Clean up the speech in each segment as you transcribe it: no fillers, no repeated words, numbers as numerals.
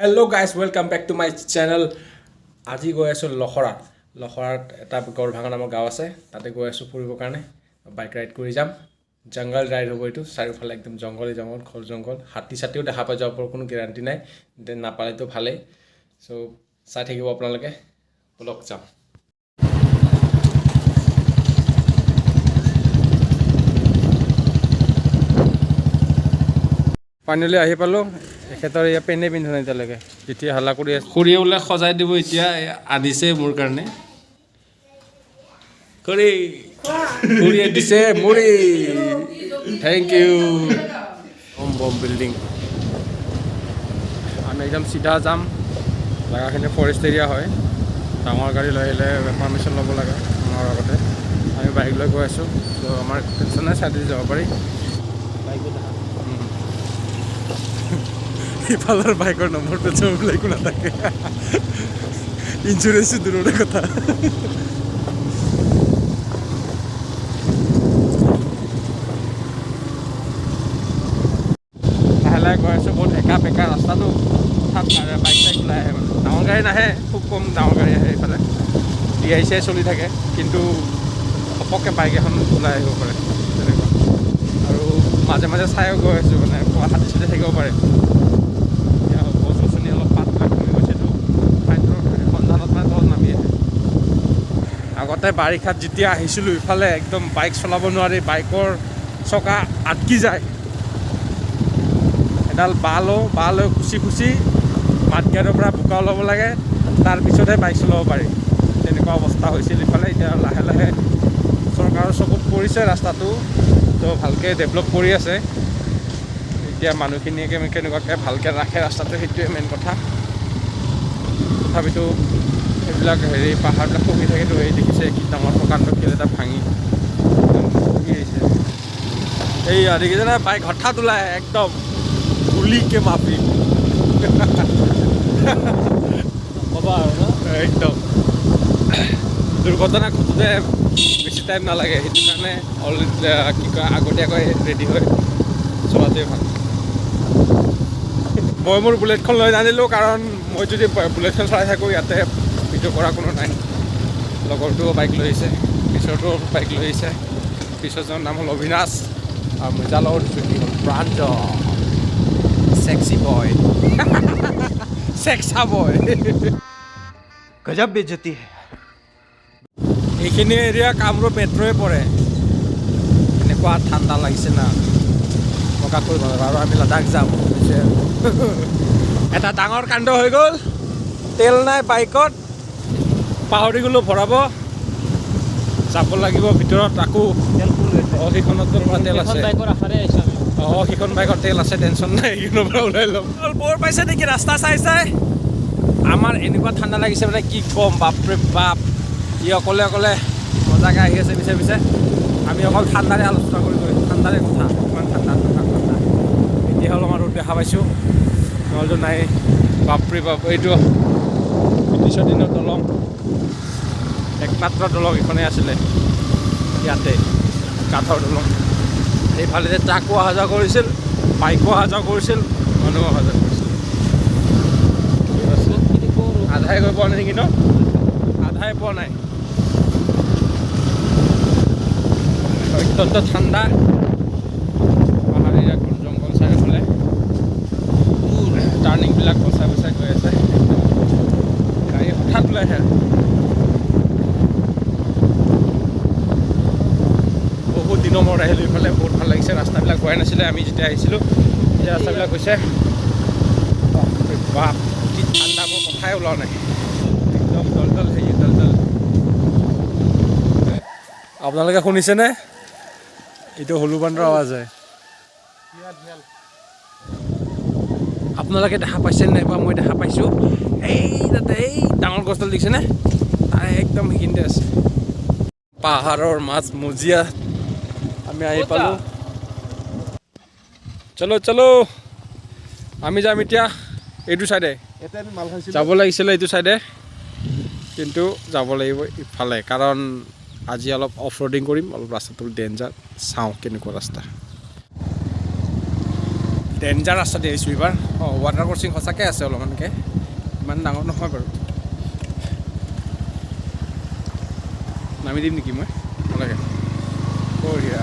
Hello guys, welcome back to my channel. আজি গৈ আছোঁ লখৰাত। লখৰাত এটা গড়ভাঙা নামৰ গাঁও আছে, তাতে গৈ আছোঁ ফুৰিবৰ কাৰণে। বাইক ৰাইড কৰি যাম। জংঘল ৰাইড হ'ব এইটো। চাৰিওফালে একদম জংঘলেই জংঘল, ঘৰ জংঘল। হাতী চাতীও দেখা পাই যাব, কোনো গেৰাণ্টি নাই। Then নাপালেতো ভালেই। চ' চাই থাকিব আপোনালোকে, ব'লক যাম। ফাইনেলি আহি পালোঁ। এখেতৰ ইয়াৰ পেনে পিন্ধা নাই এতিয়ালৈকে, যেতিয়া হাল্লা কৰি আছে। খুৰীয়ে বোলে সজাই দিব এতিয়া, এই আনিছে মোৰ কাৰণে। খুৰী, খুৰীয়ে দিছে মুড়ি, thank U. বম বম বিল্ডিং। আমি একদম চিধা যাম। জেগাখিনি ফৰেষ্ট এৰিয়া হয়। ডাঙৰ গাড়ী লৈ আহিলে পাৰ্মিশ্যন ল'ব লাগে আমাৰ আগতে। আমি বাইক লৈ গৈ আছোঁ, ত' আমাৰ টেনশ্যন নাই, চাইডেদি যাব পাৰি। ইফালৰ বাইকৰ নম্বৰ প্লেট চম্বৰ একো নাথাকে, ইঞ্চুৰেঞ্চো দূৰৰে কথা। লাহে লাহে গৈ আছোঁ। বহুত একা বেকা ৰাস্তাটো। হঠাৎ বাইক চাইক ওলাই আহে, মানে ডাঙৰ গাড়ী নাহে, খুব কম ডাঙৰ গাড়ী আহে। এইফালে ডি আই চি চলি থাকে, কিন্তু ঘপককৈ বাইক এখন ওলাই আহিব পাৰে তেনেকুৱা। আৰু মাজে মাজে চায়ো গৈ আছোঁ, মানে হাতী চাতী থাকিব পাৰে। এতিয়া গছ গছনি অলপ পাতবিলাক কমি গৈছেতো, খাদ্যৰ সন্ধানত মানে তলত নামি আহে। আগতে বাৰিষাত যেতিয়া আহিছিলোঁ ইফালে, একদম বাইক চলাব নোৱাৰি, বাইকৰ চকা আটকি যায়। এডাল বাঁহ লওঁ, বাঁহ লৈ খুচি খুচি মাডগাৰ্ডৰ পৰা বোকা ওলাব লাগে, তাৰপিছতহে বাইক চলাব পাৰি। তেনেকুৱা অৱস্থা হৈছিল ইফালে। এতিয়া লাহে লাহে চৰকাৰৰ চকুত পৰিছে ৰাস্তাটো, তো ভালকৈ ডেভেলপ কৰি আছে। এতিয়া মানুহখিনিয়ে কেনেকুৱাকৈ ভালকৈ ৰাখে ৰাস্তাটো, সেইটোৱে মেইন কথা। তথাপিতো এইবিলাক হেৰি পাহাৰবিলাক খহি থাকেতো। এই দেখিছে কি ডাঙৰ প্ৰকাণ্ড শিল এটা ভাঙি একদম খহি আহিছে। এই দেখিছে নে, বাইক হঠাৎ ওলাই আহে একদম গুলিকে মাফি। ক'বা আৰু ন। একদম দুৰ্ঘটনা ঘটোতে বেছি টাইম নালাগে। সেইটো কাৰণে অলৰেডি কি কয়, আগতীয়াকৈ ৰেডি হৈ চলাটোৱে ভাল। মই মোৰ বুলেটখন লৈ নানিলোঁ, কাৰণ মই যদি বুলেটখন চলাই থাকোঁ, ইয়াতে ভিডিঅ' কৰা কোনো নাই। লগৰটোও বাইক লৈ আহিছে, পিছৰটোও বাইক লৈ আহিছে। পিছৰজনৰ নাম হ'ল অবিনাশ আৰু মই যাৰ লগত উঠিছোঁ সি হ'ল প্ৰাঞ্জল, চেক্সি বয়, চেক্সা বয়। गजब बेइज्जती है। এইখিনি এৰিয়া কামৰূপ মেট্ৰ'য়ে পৰে। এনেকুৱা ঠাণ্ডা লাগিছে না, প্ৰকাশ কৰিব নোৱাৰো। আৰু আমি লাডাখ যাম পিছে। এটা ডাঙৰ কাণ্ড হৈ গ'ল, তেল নাই বাইকত, পাহৰি গ'লোঁ ভৰাব। যাব লাগিব ভিতৰত আকৌ। তেল ফুল হৈছে। অঁ, সেইখনতো পৰা তেল আছে। বাইকৰ আশাৰে আহিছোঁ আমি। অঁ, সেইখন বাইকত তেল আছে, টেনশ্যন নাই, সেইখনৰ পৰা ওলাই ল'ম। বৰ পাইছে নেকি ৰাস্তা চাই চাই? আমাৰ এনেকুৱা ঠাণ্ডা লাগিছে, মানে কি ক'ম, বাপৰে বাপ। ই অকলে অকলে মজাকৈ আহি আছে পিছে পিছে। আমি অকল ঠাণ্ডাৰে আলোচনা কৰি গৈ, ঠাণ্ডাৰে কথা, ইমান ঠাণ্ডা, ঠাণ্ডা, ঠাণ্ডা। এতিয়া অলপমান ৰ'দ দেখা পাইছোঁ, নহ'লেতো নাই। বাপৰে বাপ, এইটো ব্ৰিটিছৰ দিনৰ দলং, একমাত্ৰ দলং এইখনেই আছিলে ইয়াতে, কাঠৰ দলং। এইফালে যে ট্ৰাকো অহা যোৱা কৰিছিল, বাইকো অহা যোৱা কৰিছিল, মানুহো অহা যোৱা কৰিছিল। আধাই গৈ পোৱা নাই নেকি ন? আধাই পোৱা নাই। অত্যন্ত ঠাণ্ডা, পাহাৰীয়া ঘন জংঘল চাৰিওফালে। টাৰ্ণিংবিলাক বচাই বচাই গৈ আছে। গাড়ী হঠাৎ ওলাই আহে। বহুত দিনৰ মূৰত আহিলোঁ ইফালে, বহুত ভাল লাগিছে। ৰাস্তাবিলাক হোৱাই নাছিলে আমি যেতিয়া আহিছিলোঁ, এতিয়া ৰাস্তাবিলাক হৈছে। বাপৰে বাপ, কি ঠাণ্ডা, মোৰ কথাই ওলোৱা নাই। একদম দলদল, হেৰি দলদল। আপোনালোকে শুনিছেনে? এইটো হলু বান্দৰ আৱাজ হয়। আপোনালোকে দেখা পাইছে নাই বা? মই দেখা পাইছোঁ। এই তাতে এই ডাঙৰ গছডাল দেখিছেনে? তাৰে একদম সেইখিনিতে আছে। পাহাৰৰ মাজ মজিয়া আমি আহি পালোঁ। চলো চলো, আমি যাম এতিয়া এইটো চাইডে। ইয়াতে আমি মাল খাইছিলোঁ। যাব লাগিছিলে এইটো চাইডে, কিন্তু যাব লাগিব ইফালে, কাৰণ আজি অলপ অফ ৰ'ডিং কৰিম। অলপ ৰাস্তাটো ডেঞ্জাৰ, চাওঁ কেনেকুৱা ৰাস্তা। ডেঞ্জাৰ ৰাস্তা দি আহিছোঁ এইবাৰ। অঁ, ৱাটাৰ ক্ৰচিং সঁচাকৈ আছে অলপমানকৈ, ইমান ডাঙৰ নহয় বাৰু। নামি দিম নেকি মই? নালাগে। বঢ়িয়া,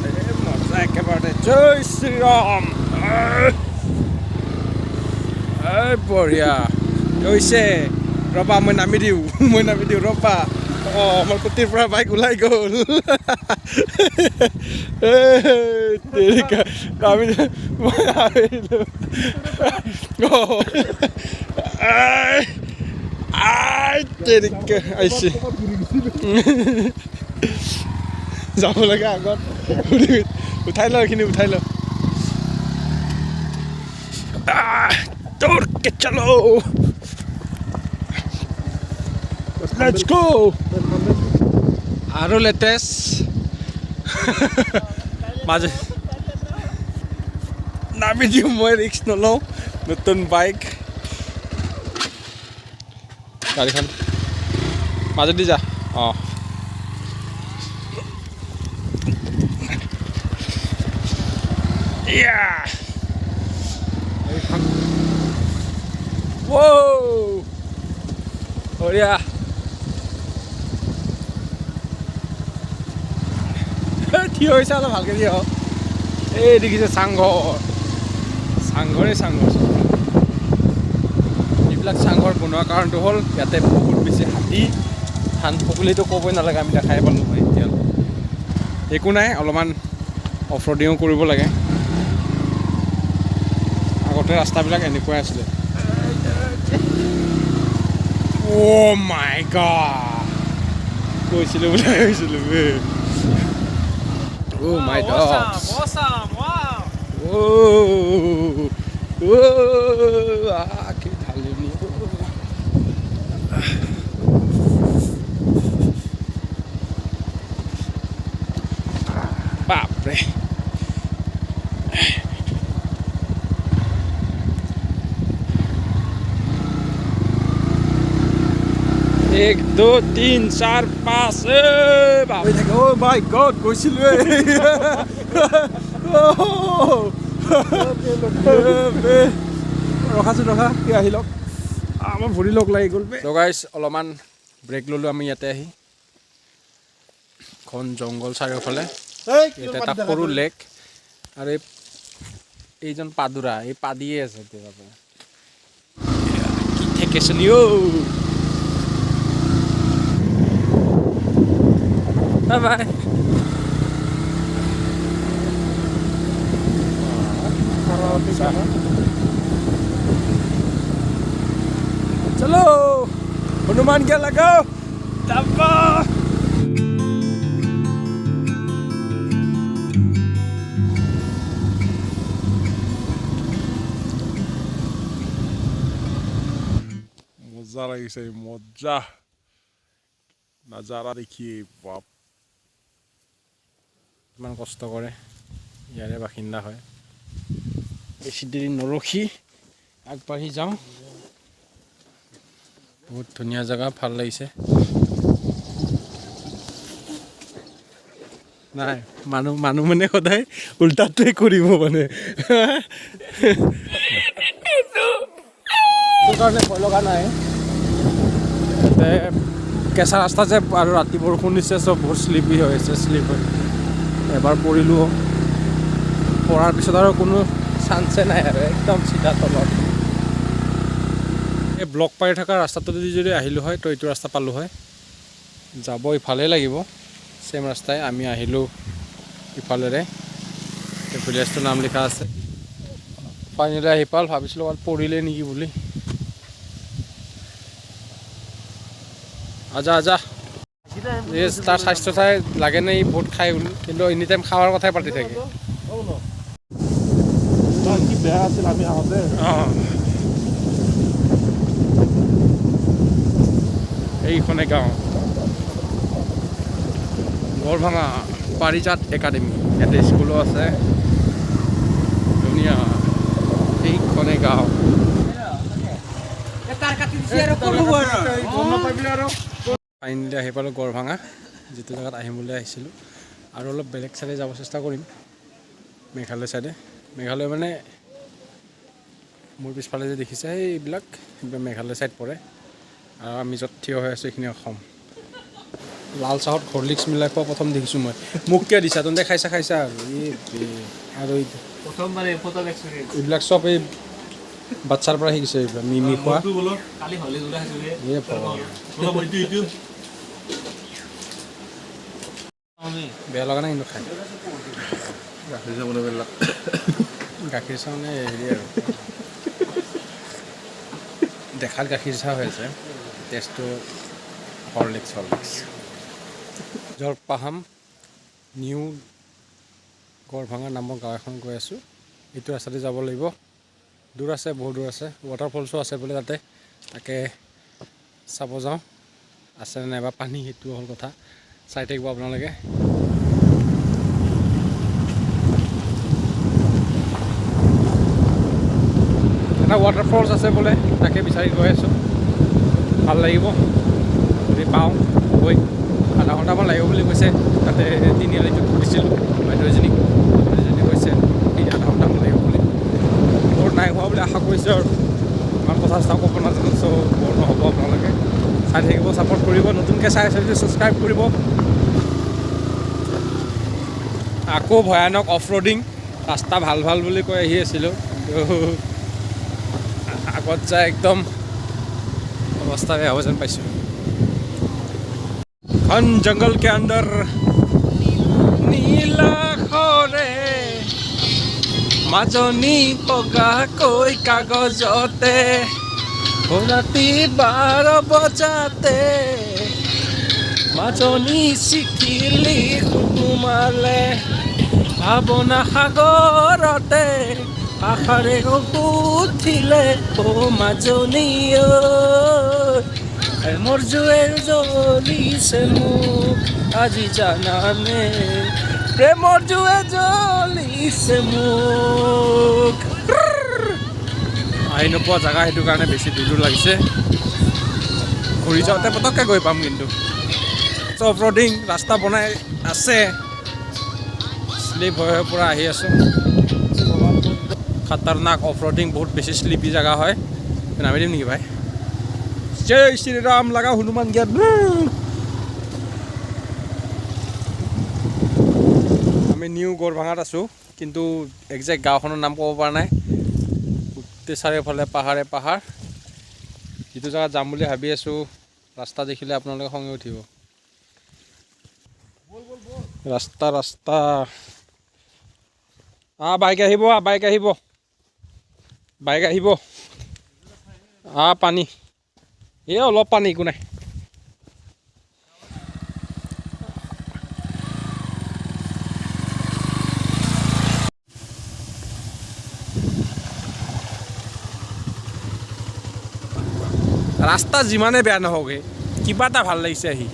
এই মজা একেবাৰতে। জয় শ্ৰীৰাম। এই বঢ়িয়া হৈছে। ৰ'বা, মই নামি দিওঁ, মই নামি দিওঁ, ৰ'বা। অঁ, আমাৰ কুটিৰ পৰা বাইক ওলাই গ'ল। এই তেৰিকা, নামি মই নামিলোঁ। অঁ, I I তেৰিকা, আহিছে। যাব লাগে আগত। উঠাই ল, এইখিনি উঠাই ল। दौड़ के चलो, let's go. আৰু লেটেষ্ট মাজে নামি দিওঁ মই, ৰিস্ক নলওঁ। নতুন বাইক, গাড়ীখন মাজেদি যা। অঁ, Yeah! এইখন। Wow! বঢ়িয়া। থিয় হৈছে, অলপ ভালকে থিয় হ। এই দেখিছে চাংঘৰ, চাংঘৰে চাংঘৰ। এইবিলাক চাংঘৰ বনোৱাৰ কাৰণটো হ'ল ইয়াতে বহুত বেছি হাতী, ধান সকলিতো ক'বই নালাগে, আমি দেখাই পালোঁ হয় এতিয়া। একো নাই, অলপমান অফ ৰ'ডিঙো কৰিব লাগে। আগতে ৰাস্তাবিলাক এনেকুৱাই আছিলে। অ' মাই গড, কৈছিলোঁ বুলি ভাবিছিলোঁ বে। Oh my dogs. Awesome, wow. Oh, oh, ah, কি ঢালিনি। বাপৰে। এক, দুই, তিন, চাৰ, পাঁচ। অ' মাই গড, গৈছিলোৱে। ৰখাচোন, ৰখা, সি আহি লওক। আমাৰ ভৰি লগ লাগি গ'ল। গাইছ, অলপমান ব্ৰেক ল'লোঁ আমি ইয়াতে আহি। ঘন জংঘল চাৰিওফালে। ইয়াতে এটা সৰু লেক আৰু এই এইজন পাদুৰা, এই পাদিয়ে আছে এতিয়া। কি ঠেকেচনি অ'। Bye bye. चलो, हनुमान क्या लगाओ दब्बा। মজা লাগিছে, মজা নাজাৰা দেখি, বাপ। ইমান কষ্ট কৰে, ইয়াৰে বাসিন্দা হয়। বেছি দেৰি নৰখি আগবাঢ়ি যাওঁ। বহুত ধুনীয়া জেগা, ভাল লাগিছে। নাই, মানুহ মানুহ মানে সদায় উল্টাটোৱে কৰিব মানে, সেইটো কাৰণে ভয় লগা নাই। ইয়াতে কেঁচা ৰাস্তা যে আৰু ৰাতি বৰষুণ দিছে, চব বহুত শ্লিপি হৈ আছে। শ্লিপ হৈ এবাৰ পৰিলোঁ, পৰাৰ পিছত আৰু কোনো চান্সে নাই আৰু, একদম চিধা তলত। এই ব্লক পাৰি থকা ৰাস্তাটোদি যদি আহিলোঁ হয়, তো এইটো ৰাস্তা পালোঁ হয়। যাব ইফালে লাগিব, ছেম ৰাস্তাই আমি আহিলোঁ ইফালেৰে। এই ভিলেজটোৰ নাম লিখা আছে। ফাইনেলি আহি পাল। ভাবিছিলোঁ ক'ৰবাত পৰিলে নেকি বুলি। আজা আজা। এই তাৰ স্বাস্থ্য চাই লাগে নে, ই বহুত খাই বোলো, কিন্তু এনি টাইম খাৱাৰ কথাই পাতি থাকে। কি বেয়া আছিল আমি আহোঁতে। অঁ, এইখনে গাঁও গড়ভাঙা, পাৰিজাত একাডেমি। ইয়াতে স্কুলো আছে। ধুনীয়া এইখনে গাঁও। তাৰ কাটি দিছে আৰু ক'লো আৰু। ফাইনেলি আহি পালোঁ গড়ভাঙা, যিটো জেগাত আহিম বুলি আহিছিলোঁ। আৰু অলপ বেলেগ চাইডে যাব চেষ্টা কৰিম, মেঘালয় চাইডে। মেঘালয় মানে মোৰ পিছফালে যে দেখিছে, এইবিলাক সেইবিলাক মেঘালয় ছাইড পৰে আৰু আমি য'ত থিয় হৈ আছোঁ, এইখিনি অসম। লাল চাহত হৰলিক্স মিলাই খোৱা প্ৰথম দেখিছোঁ মই। মোক কিয় দিছা? তহঁতে খাইছা, খাইছা আৰু এই আৰু এইটো। প্ৰথমবাৰে, প্ৰথম এক্সপিৰিয়েঞ্চ। এইবিলাক চব এই বাচ্ছাৰ পৰা শিকিছে, এইবিলাক মিমি খোৱা। বোলো। কালি হলি ওলাই খাইছো। এই ভগৱান। বোলো, এইটো এইটো। বেয়া লগা নাই কিন্তু খাই। গাখীৰ চাহ বনাব পেলাক। গাখীৰ চাহ মানে হেৰি আৰু দেখাত গাখীৰ চাহ হৈ আছে, টেষ্টটো হৰলিক্স হৰলিক্স। জলপাহাম নিউ গড়ভাঙা নামৰ গাঁও এখন গৈ আছোঁ। এইটো ৰাস্তাতে যাব লাগিব। দূৰ আছে, বহুত দূৰ আছে। ৱাটাৰফলছো আছে বোলে তাতে, তাকে চাব যাওঁ। আছে নে নাইবা পানী, সেইটো হ'ল কথা। চাই থাকিব আপোনালোকে। এটা ৱাটাৰফলছ আছে বোলে, তাকে বিচাৰি গৈ আছোঁ। ভাল লাগিব যদি পাওঁ গৈ। আধা ঘণ্টামান লাগিব বুলি কৈছে। তাতে তিনিআলিটোত সুধিছিলোঁ বাইদেউ এজনীক, বাইদেউজনী কৈছে এই আধা ঘণ্টামান লাগিব বুলি। বৰ নাই হোৱা বুলি আশা কৰিছোঁ আৰু ইমান কথা চথা ক'ব নাজানো, চ' বৰ নহ'ব। আপোনালোকে চাই থাকিব, ছাপৰ্ট কৰিব। নতুনকৈ চাই আছে যদি ছাবস্ক্ৰাইব কৰিব। আকৌ ভয়ানক অফ ৰোডিং ৰাস্তা। ভাল ভাল বুলি কৈ আহি আছিলোঁ, কিন্তু আগত যাই একদম অৱস্থা বেয়া হ'ব যেন পাইছোঁ। घन जंगल के अंदर নীলাখৰে মাজনী বগাকৈ কাগজতে ৰাতি 12 বজাতে মাজনী চিঠি সোমালে, ভাৱনা সাগৰতে আশাৰে উঠিলে। অ মাজনী ঐ, মোৰ জুয়ে জ্বলিছে মোক আজি জানানে? প্ৰেমৰ জুয়ে জ্বলিছে মোক। আহি নোপোৱা জেগা, সেইটো কাৰণে বেছি দূৰ দূৰ লাগিছে। ঘূৰি যাওঁতে পটককৈ গৈ পাম। কিন্তু অফ ৰোডিং ৰাস্তা বনাই আছে, শ্লিপ হৈ হৈ পূৰা আহি আছোঁ। খাতাৰনাক অফ ৰোডিং, বহুত বেছি শ্লিপি জেগা হয়। নামি দিম নেকি ভাই? জয় শ্ৰীৰাম লগা হনুমান জ্ঞান। আমি নিউ গড়ভাঙাত আছোঁ, কিন্তু একজেক্ট গাঁওখনৰ নাম ক'ব পৰা নাই। গোটেই চাৰিওফালে পাহাৰে পাহাৰ। যিটো জেগাত যাম বুলি ভাবি আছোঁ, ৰাস্তা দেখিলে আপোনালোকে খঙে উঠিব। ৰাস্তা ৰাস্তা বাইক আহিব, বাইক আহিব, বাইক আহিব। পানী, এই অলপ পানী, একো নাই। ৰাস্তা যিমানে বেয়া নহওক, কিবা এটা ভাল লাগিছে আহি।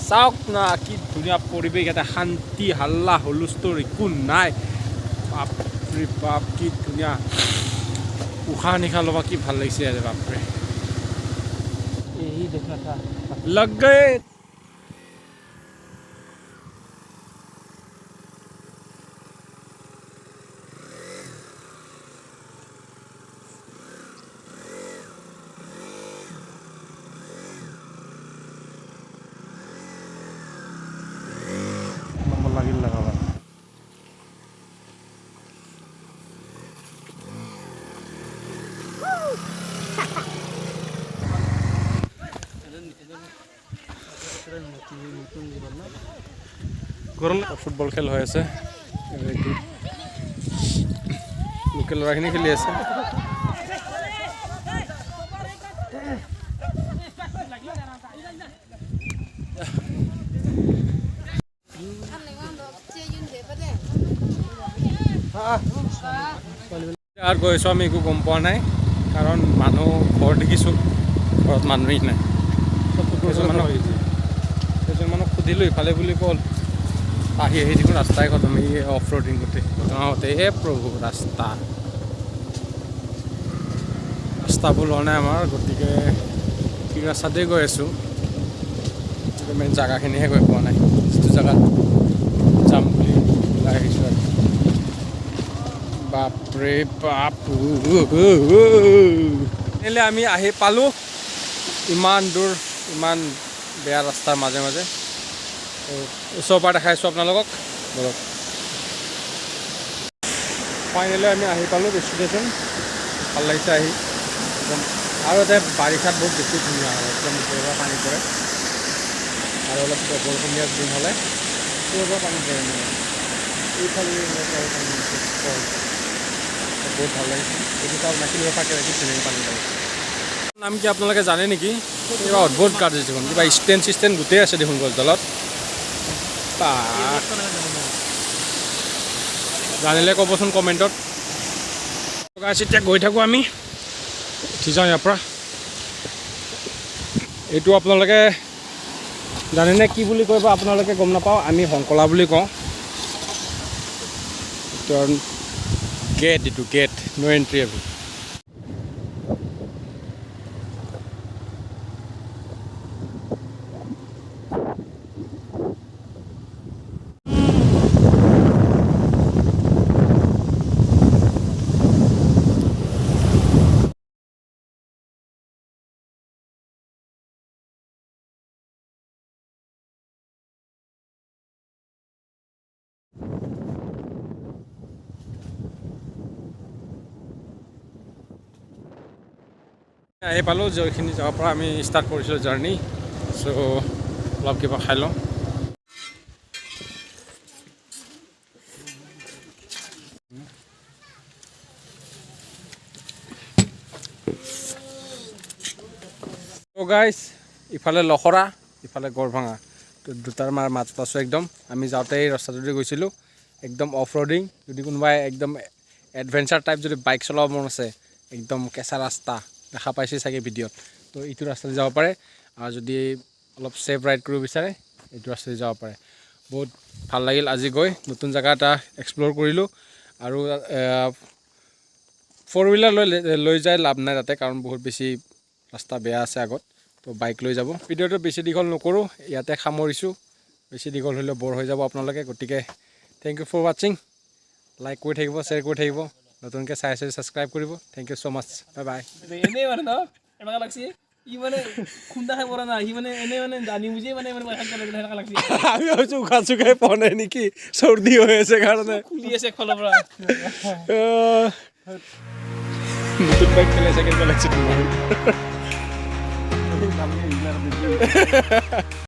চাওক না, কি ধুনীয়া পৰিৱেশ এটা, শান্তি, হাল্লা হুলস্থুল একো নাই। বাপৰে বাপ, কি ধুনীয়া উশাহ নিশাহ ল'বা, কি ভাল লাগিছে ইয়াতে, বাপৰে। यही देखना था। लग गए। নম্বৰ লাগিল লগাবা। গৰম, ফুটবল খেল হৈ আছে। এইটো লোকেল ল'ৰাখিনি খেলি আছে। আৰু গৈ আছোঁ আমি, একো গম পোৱা নাই, কাৰণ মানুহ ঘৰ দেখিছোঁ, ঘৰত মানুহেই নাই। কেইজনমানক সুধিলোঁ, ইফালে বুলি ক'ল। আহি আহি দেখোন ৰাস্তাই খতম। এই অফ ৰোডিং গোটেই গাঁৱতে। হে প্ৰভু, ৰাস্তা ৰাস্তাবোৰ লোৱা নাই আমাৰ, গতিকে ঠিক ৰাস্তাতে গৈ আছোঁ, কিন্তু মেইন জেগাখিনিহে গৈ পোৱা নাই, যিটো জেগাত যাম বুলি ওলাই আহিছোঁ। আৰু বাপৰে বাপ। এনেই আমি আহি পালোঁ ইমান দূৰ, ইমান বেয়া ৰাস্তাৰ মাজে মাজে। তো ওচৰৰ পৰা দেখাইছোঁ আপোনালোকক, ব'লক। ফাইনেলি আমি আহি পালোঁ ডেষ্টিনেশ্যন। ভাল লাগিছে আহি একদম। আৰু ইয়াতে বাৰিষাত বহুত বেছি ধুনীয়া হয়, একদম ওপৰৰ পৰা পানী পৰে। আৰু অলপ বৰষুণ দিয়া দিন হ'লে ওপৰৰ পৰা পানী পৰে, মানে এইফালে এনেকুৱা পানী পৰে। বহুত ভাল লাগিছে। এইটো চাওক, নাকি ফাঁকে ৰাখি ধুনীয়াকৈ পানী পৰে। নাম কি আপোনালোকে জানে নেকি? কিবা অদ্ভুত গাছ দেখোন, কিবা ষ্টেণ্ড চিষ্টেণ্ড গোটেই আছে দেখোন গছডালত। বা, জানিলে ক'বচোন কমেণ্টত। গাছ, এতিয়া গৈ থাকোঁ আমি, উঠি যাওঁ ইয়াৰ পৰা। এইটো আপোনালোকে জানেনে কি বুলি কয় বা আপোনালোকে গম নাপাওঁ, আমি শংকলা বুলি কওঁ। এইটো গেট, এইটো গেট, ন' এণ্ট্ৰি। আমি আহি পালোঁ যিখিনি জেগাৰ পৰা আমি ষ্টাৰ্ট কৰিছিলোঁ জাৰ্ণি। চ' অলপ কিবা খাই লওঁ। ত' গাইজ, ইফালে লখৰা, ইফালে গড়ভঙা, তো দুটাৰ মাজত আছোঁ একদম। আমি যাওঁতে এই ৰাস্তাটোদি গৈছিলোঁ, একদম অফ ৰ'ডিং। যদি কোনোবাই একদম এডভেঞ্চাৰ টাইপ যদি বাইক চলাব মন আছে, একদম কেঁচা ৰাস্তা দেখা পাইছে চাগে ভিডিঅ'ত, তো এইটো ৰাস্তাদি যাব পাৰে। আৰু যদি অলপ ছেফ ৰাইড কৰিব বিচাৰে, এইটো ৰাস্তাদি যাব পাৰে। বহুত ভাল লাগিল আজি গৈ, নতুন জেগা এটা এক্সপ্ল'ৰ কৰিলোঁ। আৰু ফ'ৰ হুইলাৰ লৈ লৈ যাই লাভ নাই তাতে, কাৰণ বহুত বেছি ৰাস্তা বেয়া আছে আগত, তো বাইক লৈ যাব। ভিডিঅ'টো বেছি দীঘল নকৰোঁ, ইয়াতে সামৰিছোঁ। বেছি দীঘল হ'লেও ব'ৰ হৈ যাব আপোনালোকে। গতিকে thank you for watching. Like কৰি থাকিব, শ্বেয়াৰ কৰি থাকিব, নতুনকৈ চাই আছে ছাবস্ক্ৰাইব কৰিব। Thank you so much, bye bye. এনেই মানে ন এনেকুৱা লাগছে, ই মানে খুন্দা খাই পৰা নাই, সি মানে এনেই মানে জানি বুজিয়ে মানে মানে পইচা সেনেকুৱা লাগছে। আমি ভাবিছোঁ উশাহ চুখাই পোৱা নাই নেকি, চৰ্দি হৈ আছে কাৰণে। খুলি আছে একফালৰ পৰা। নতুন বাইক চলাইছে, কেনেকুৱা লাগিছে তোমাৰ?